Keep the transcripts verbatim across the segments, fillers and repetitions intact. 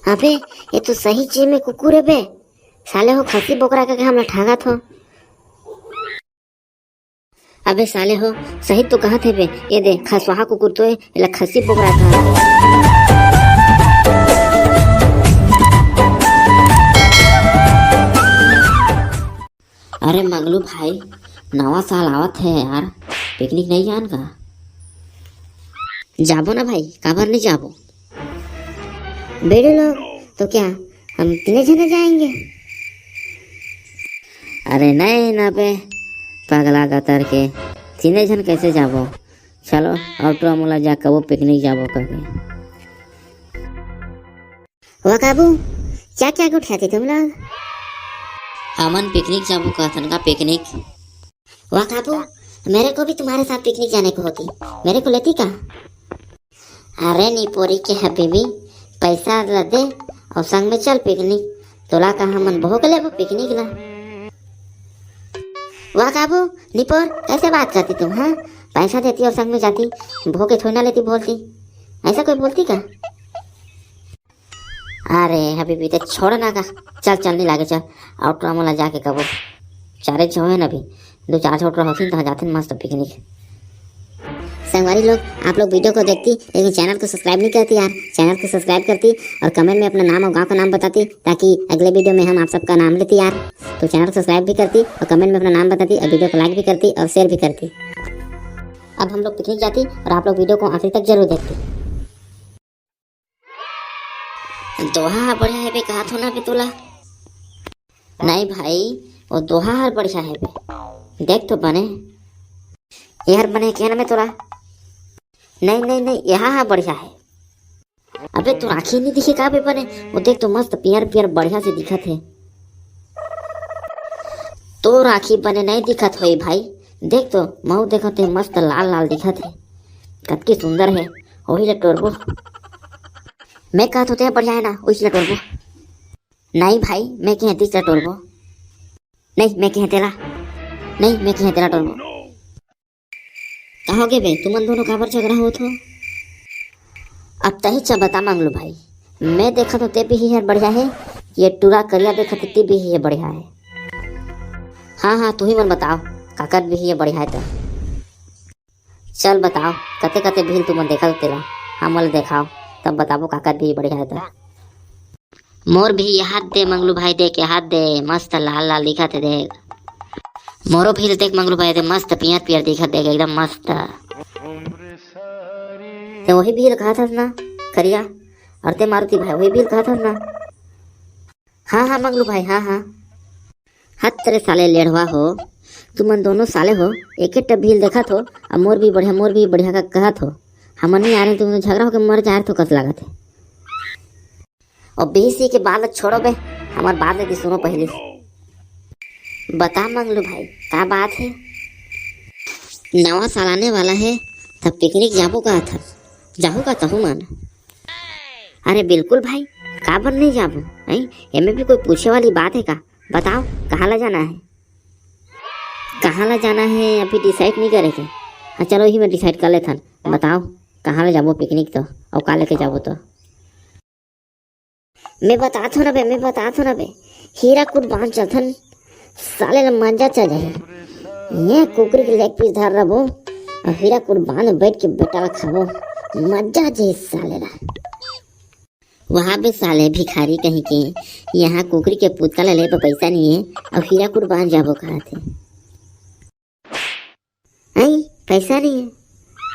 अबे, ये तो सही चीज में कुकुर हे बे। साले हो, खसी बोकरा कहिके हमला ठांगत हो। अबे साले हो, सही तो कहत हे बे। ये दे, खसवाहा कुकुर तो हे, एला खसी बोकरा कहा। अरे मंगलू भाई, नवा साल आवत हे यार, पिकनिक नहीं जान का? जाबो ना भाई, काबर नहीं जाबो? बेड़े लोग, तो क्या हम तीने झने जाएंगे? अरे नहीं ना बे, पगला गतर के, तीने झन कैसे जाबो? चलो, ऑटो मोला जा कबो पिकनिक जाबो करके। वाह काबू, क्या क्या गोठियाते तुम लोग? हमन पिकनिक जाबो कहथन का, पिकनिक? वाह काबू, मेरे को भी तुम्हारे साथ पिकनिक जाने को होती, मेरे को लेती का? अरे निपोरी के हबीबी, पैसा ला दे और संग में चल पिकनिक। तोला का हमन भोग लेबो पिकनिक ला? वाह काबू, निपोर, कैसे बात करती तुम, हाँ? पैसा देती और संग में जाती, भोग के थोड़ी ना लेती बोलती। ऐसा कोई बोलती का? अरे हबीबी, ते छोड़ ना का, चल चल, नहीं लागे, चल। आउट मोला जाके कबो, चारे छो है ना अभी, दो चार छोट रहो, तहाँ जाते मस्त पिकनिक। संगवारी लोग, आप लोग वीडियो को देखती लेकिन चैनल को सब्सक्राइब नहीं करती यार, चैनल को सब्सक्राइब करती और कमेंट में अपना नाम और गांव का नाम बताती, ताकि अगले वीडियो में हम आप सबका नाम लेती यार। तो चैनल को सब्सक्राइब भी करती और कमेंट में अपना नाम बताती और वीडियो को लाइक भी करती और शेयर भी करती। अब हम लोग पिकनिक जाती और आप लोग वीडियो को आखिरी तक जरूर देखती। दोहा ह बढ़िया हे बे, कहा थो ना बे तोला। नहीं भाई, वो दोहा हर बढ़िया हे बे, देख तो बने। ये हर बने क्या ना मैं तोला? नहीं नहीं नहीं, यहाँ हा बढ़िया हे। अबे तोर आँखी नहीं दिखे का बे बने? वो देख तो मस्त पियर पियर बढ़िया से दिखत हे। तोर आँखी बने नहीं दिखत होई भाई, देख तो महू देखत हे मस्त लाल लाल दिखत हे। कतकी सुंदर हे, वही ले टोरबो। मैं कहत होते हैं बढ़िया हे ना, उसी ले टोरबो। नहीं भाई, मैं कहे तीसरा टोरबो। नहीं, मैं कहे तेला। नहीं, मैं कहे तेला टोरबो। का होगे बे, तुमन दोनों काबर झगड़ा होत हो? अब तही च बता मंगलू भाई, मैं देखत हो ते भी ही हर बढ़िया हे, ये टूरा करिया देखत ते भी ही बढ़िया हे। हाँ हाँ, तुही मन बताओ, काकर भी ही बढ़िया हे त? चल बताओ, कते कते भील तुमन देखत हो तेला, हमन ल देखाओ, तब बताबो काकर भी बढ़िया हे त। मोर भी यहाँ दे मंगलू भाई, देख यहाँ दे, मस्त लाल लाल दिखत हे देख। मोरो भी देख मंगलू भाई दे, मस्त पियर पियर दिखत देख, एकदम मस्त। ते वही भी कहा था ना करिया, और ते मारुति भाई वही भी कहा था ना। हाँ हाँ मंगलू भाई, हाँ हाँ। हत तेरे साले लेढ़वा हो, तुमन दोनों साले हो, एक ही भील देखत हो, अब मोर भी बढ़िया, मोर भी बढ़िया का कहत हो। हमन नहीं आ रहे, तुम झगड़ा होके मर जा रहे तो कस लागत हे। और बीसी के बात छोड़ो बे, हमार बात लेती सुनो पहले। बता मंगलू भाई, का बात हे? नवा साल आने वाला हे, तब पिकनिक जाबो का था, जाहू का तहू मन? अरे बिल्कुल भाई, काबर नहीं जाबो? हैं? एमे भी कोई पूछे वाली बात हे का? बताओ, कहाँ ला जाना हे? कहाँ ला जाना हे, अभी डिसाइड नहीं करे के। हाँ चलो, इही में डिसाइड कर लेथन। बताओ, कहाँ ला जाबो पिकनिक तो, और का लेके जाबो तो? मैं बतात हो ना बे, मैं बतात हो ना बे, हीराकुद बांध चलथन, साले ला मजा चल जाही। ये कुकरी के लेग पीस धर रबो, और हीराकुद बांध बैठ के बेटा ला खाबो, मजा जे साले ला। वहाँ बे साले भिखारी कहीं के, यहाँ कुकरी के पुतला ले लेबे पैसा नहीं है, और हीराकुद बांध जाबो कहत हे। आई, पैसा नहीं है।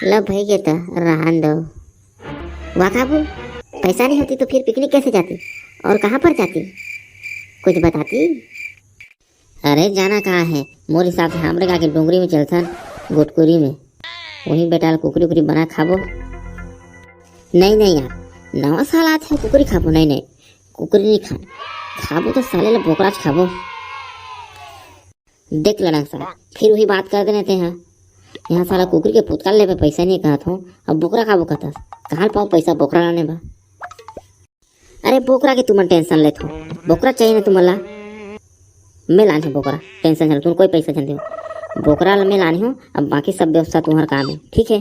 लो भाई, ये तो रहन दो। वाह काबू, पैसा नहीं होती तो फिर पिकनिक कैसे जाती और कहाँ पर जाती? कुछ बताती? अरे जाना कहाँ है, मोर हिसाब से हमरे गा के डोंगरी में चलथन, गोटकुरी में। वहीं बेटा कुकरी उकरी बना खाबो। नहीं नहीं यार, नवा साल आत है, कुकरी खाबो? नहीं नहीं, कुकरी नहीं खान, खाबो तो साले ला बोकराच खाबो। देख लड़ंग साला, फिर वही बात कर देने ते हैं। यहाँ साला कुकरी के पुतकाल लेबे पैसा नहीं कहत हो, अब बोकरा खाबो कहतस। कहाँ पाओ पैसा बोकरा लाने बा? अरे बोकरा के तुमन टेंशन लेत हो, बोकरा चाहिए ना तुमन ला? मैं लान हूँ बोकरा, टेंशन झन, तुम कोई पैसा झन दो। बोकरा ला मैं लान हूँ, अब बाकी सब व्यवस्था तुम्हार काम है, ठीक है?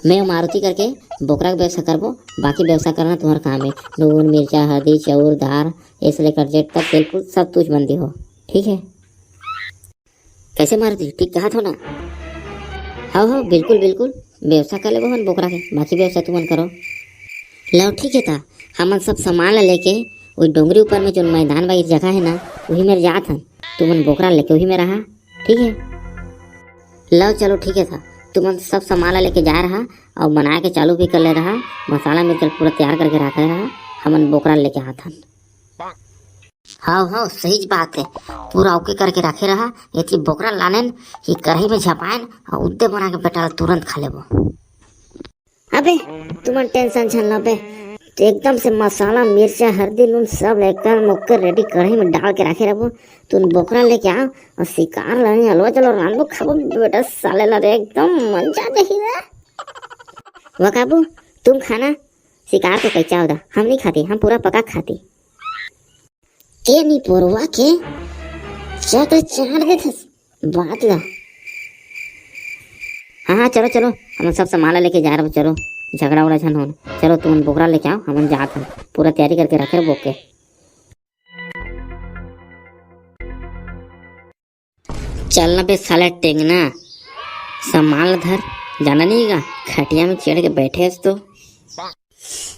मैं मारुति करके बोकरा के व्यवसाय करबो, बाकी व्यवसाय करना तुम्हार काम है। नून, मिर्चा, हल्दी, चाउर, दार, ऐसे लेकर जेट तक तेल फूल सब तुझ बन दी हो, ठीक है? कैसे मारुति, ठीक कहा थो ना? हाँ हाँ, बिल्कुल बिल्कुल, व्यवसाय कर लेबो हमन बोकरा के, बाकी व्यवसाय तुमन करो। लो ठीक है था, हमन सब सामान ला लेके वही डोंगरी ऊपर में जो मैदान वाली जगह है ना, वही मेर जात हन। तुमन बोकरा लेके वही में रहा, ठीक है? लो चलो ठीक है था, तुमन सब सामान ला लेके जा रहा और बना के चालू भी कर ले रहा। मसाला मिर्चा पूरा तैयार करके रखे रहा, हमन बोकरा लेके आत हन। हाँ हाँ, सही बात है, पूरा ओके करके रखे रहा। एती बोकरा लानेन कि कढ़ाई में झपाएन और उद्दे बना के बेटा तुरंत खा लेबो। अबे तुमन टेंशन झन लो बे, तो एकदम से मसाला मिर्चा हल्दी नून सब लेकर ओके रेडी कढ़ाई में डाल के रखे रहबो। तुम बोकरा लेके आओ और शिकार लाने अलवा चलो रांधबो खाबो बेटा साले ला रे, एकदम मजा देही रे। वकाबू, तुम खाना शिकार तो कैचा होता, हम नहीं खाती, हम पूरा पका खाती। ए निपोरवा के चक्र चाट देथस बात ला। हाँ हाँ, चलो चलो, हमन सब सामान ला लेके जा रहे, चलो। झगड़ा उगड़ा झन होन, चलो तुमन बोकरा लेके आओ, हमन जात हन, पूरा तैयारी करके रखे बोके। चल ना बे साले टेंगना, सामान ला धर, जाना नहीं का, खटिया में चढ़ के बैठे हस तो।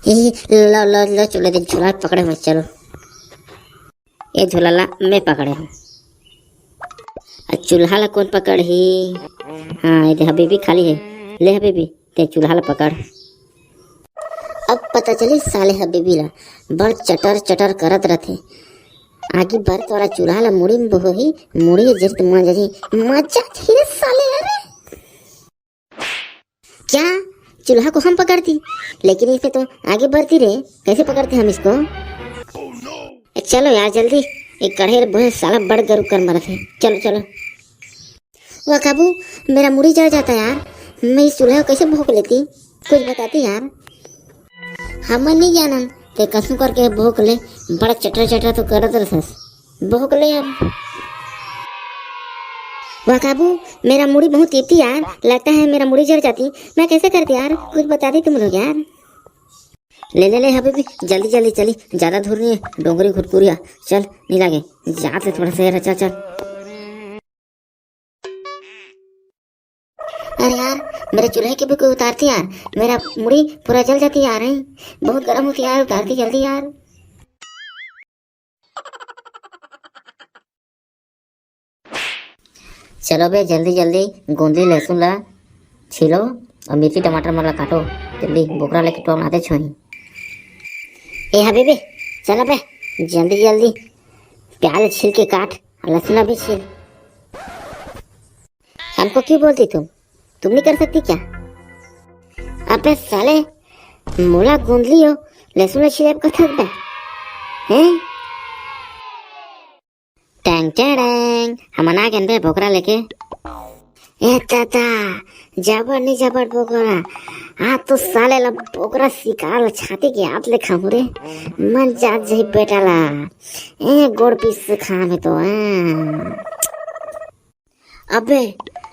ए, लो लो लो, चलो दे झोला पकड़े हो, चलो। ये झोला ला मैं पकड़े हूँ। आ चूल्हा ला कौन पकड़ही? हाँ, ये दे हबीबी खाली है। ले हबीबी, ते चूल्हा ला पकड़। अब पता चली साले हबीबी ला, बड़ चटर चटर करत रथे। आगी बरत वाला चूल्हा ला मुड़ी में बोही, मुड़ी जरित मजा जी, मजा धीरे साले ला रे। क्या? चूल्हा को हम पकड़ती, लेकिन इसे तो आगे बढ़ती रे, कैसे पकड़ते हम इसको? ए, चलो यार जल्दी, एक कढ़े बोहे साला बड़ गरु कर मरत है, चलो चलो। वाह काबू, मेरा मुड़ी जल जाता यार, मैं इस चूल्हे को कैसे भोंक लेती, कुछ बताती यार। हमन नहीं जानन, ते कसू करके भोंक ले, बड़ा चटर चटर तो करत रहस। भोंक ले अब। वाह काबू, मेरा मुड़ी बहुत तीती यार, लगता है मेरा मुड़ी जल जाती। मैं कैसे करती यार, कुछ बता दे तुम लोग यार। ले ले ले हबीबी, जल्दी जल्दी चली, ज्यादा दूर नहीं है, डोंगरी घुटकुरिया। चल नहीं लागे, जात ले थोड़ा सा यार, चल चल। अरे यार, मेरे चूल्हे की भी कोई उतारती यार, मेरा मुड़ी पूरा जल जाती यार, हैं? बहुत गर्म होती यार, उतारती जल्दी यार। चलो बे, जल्दी जल्दी गोंदली लहसुन ला छीलो और मिर्ची टमाटर मन ला काटो, जल्दी बोकरा लेके टोल आते छोही। ए हबीबी, चलो बे, जल्दी जल्दी प्याज छील के काट, लहसुन भी छील। हमको क्यों बोलती तुम? तुम नहीं कर सकती क्या? अबे साले, मोला गोंदली हो, लहसुन छीले कथक बे? हैं? टैंग टैंग, हमन आ गेन बे बोकरा लेके। ए दादा, जबर नहीं जबर बोकरा। आज तो साले ला बोकरा शिकार ला छाती के हाथ ले खाऊं रे। मन जात जही बेटा ला। ए गोड़ पीस से खा में तो, हाँ। अबे,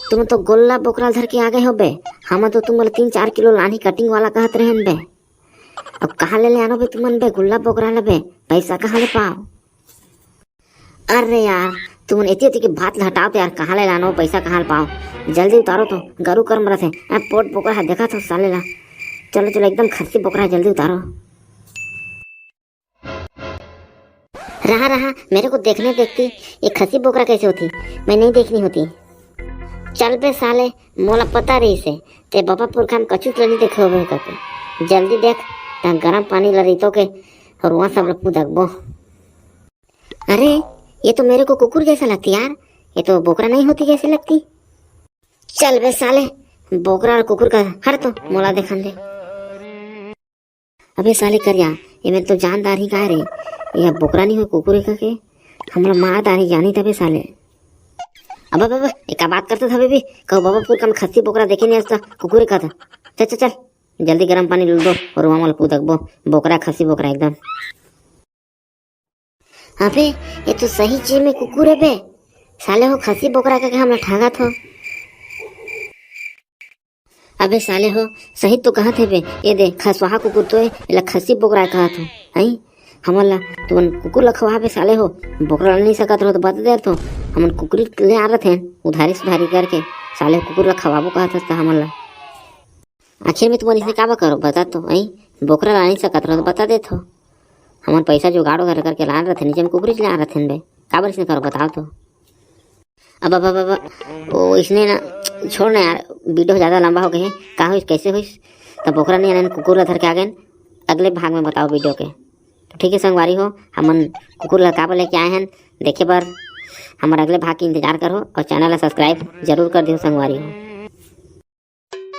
तुम तो गोल्ला बोकरा धर के आ गए हो बे। हम तो तुम तीन चार किलो लानी कटिंग वाला कहत रहन बे। अब कहाँ ले, ले आनो बे तुमन बे, गोल्ला बोकरा ले बे, पैसा कहाँ ले पाओ? अरे यार, तुमन एती एती के बात ल हटाओ तो यार, कहाँ ले लानो, पैसा कहाँ ले पाओ? जल्दी उतारो तो, गरु कर मरत है। आ, पोट बोकरा है, देखा तो साले ला। चलो चलो, एकदम खस्सी बोकरा है, जल्दी उतारो। रहा रहा, मेरे को देखने देखती ये खस्सी बोकरा कैसे होती, मैं नहीं देखनी होती। चल बे साले, मोला पता रही से, ते बाबा पुरखा में कछु तो नहीं देखे होबे करके। जल्दी देख, तहाँ गरम पानी ला रहितो के, और वहाँ सब ला कूदकबो। अरे, ये तो मेरे को कुकुर जैसा लगती यार, ये तो बोकरा नहीं होती जैसी लगती। चल बे साले, बोकरा और कुकुर का हट तो, मोला देखन दे। अबे साले करिया, ये में तो जानदार ही का रे, ये बोकरा नहीं हो कुकुर का के, हमला मार दारी जानी तबे साले। अब अब अब, एक बात करते था बेबी, कहूँ बाबा पुरखा में खस्सी बोकरा देखे नहीं आज तक, कुकुर का था। चल चल चल, जल्दी गरम पानी ले दो और वहाँ वाला कूदकबो, बोकरा खस्सी बोकरा एकदम। अबे, ये तो सही चीज में कुकुर है बे। साले हो खस्सी बोकरा का हमला ठांगत हो। अबे साले हो, सही तो कहत हे बे। ये दे, खसवाहा कुकुर तो हे, एला खसी बोकरा कहत हो। हई, हमन ला तुमन कुकुर ला खवाबे साले हो, बोकरा ला नहीं सकत रहो तो बता देत हो। हमन कुकुरी ले आ रथे उधारी सुधारी करके, साले हो कुकुर ला खवाबो कहत हस त हमन ला। आखिर में तुमन इसने काबर करो बता तो? हई, बोकरा ला नहीं सकत रहो तो बता देत हो। हमन पैसा जुगाड़ वगैरह करके लान रथे, नीचे में कुकुरी ले आ रथे बे। काबर इसने करो बताओ तो? अब अब अब, अब ओ इसने ना, छोड़ ना यार, वीडियो ज्यादा लंबा हो गए हे। का होइस, कैसे होइस? तब बोकरा नहीं आने, कुकुर ला धर के आ गए। अगले भाग में बताओ वीडियो के। तो ठीक है संगवारी हो, हमन कुकुर ला काबर लेके आए हैं देखे बर। हमर अगले भाग के इंतजार करो और चैनल ला सब्सक्राइब जरूर कर दियो संगवारी हो।